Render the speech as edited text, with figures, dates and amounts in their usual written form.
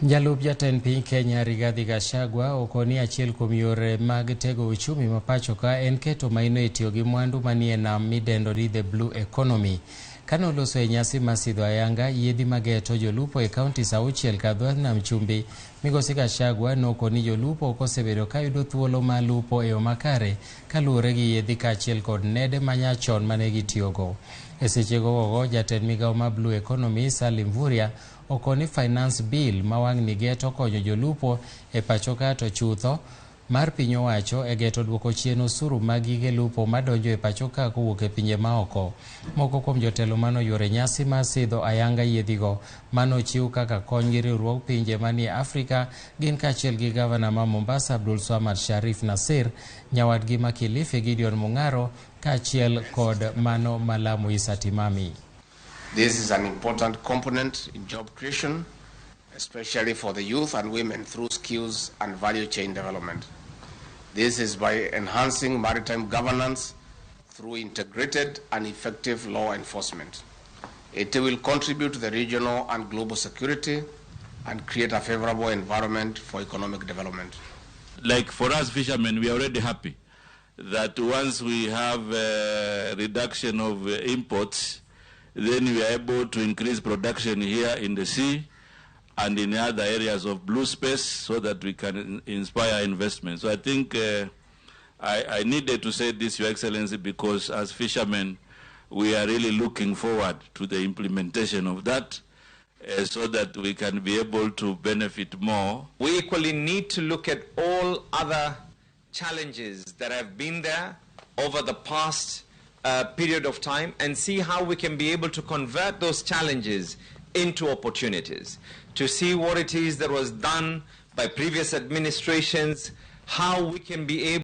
Jalup jatend piny Kenya Rigathi Gachagua okoni achiel kuom yore mag tego uchumi ma pacho ka en keto maino e tiyo gi mwandu manie nam midendo ni the blue economy. Kane oloso e nyasi mar sidho ayanga yiedhi mageto jolupo e kauntis 6 ka dho nam chumbi, Migosi Gachagua nokoni jolupo ok osebedo kayudo thuolo mar lupo e yo makare kaluwore gi yiedhi kaachiel kod nede manyachon mane gitiyogo. E seche gogogo, jatend migawo mar Blue Economy Salim Mvurya okoni Finance Bill ma wang'ni geto konyo jolupo e pacho ka to chutho mar piny owacho e geto duoko chien osuru mag gige lupo madonjo e pacho ka kowuok e pinje maoko. Moko kuom jotelo manoyuoro e nyasi mar sidho ayanga yiedhigo manochiw kaka kony gi riwruog pinje manie Afrika gin kaachiel gi gavana ma Mombasa Abdul Swamad Sharif Nasir, nyawadgi ma Kilifi Gideon Mung'aro kaachiel kod mano ma Lamu Issa Timami. This is an important component in job creation, especially for the youth and women through skills and value chain development. This is by enhancing maritime governance through integrated and effective law enforcement. It will contribute to the regional and global security and create a favorable environment for economic development. Like for us fishermen, we are already happy that once we have a reduction of imports, then we are able to increase production here in the sea and in other areas of blue space so that we can inspire investment. So I think I needed to say this, Your Excellency, because as fishermen, we are really looking forward to the implementation of that so that we can be able to benefit more. We equally need to look at all other challenges that have been there over the past period of time and see how we can be able to convert those challenges into opportunities, to see what it is that was done by previous administrations, how we can be able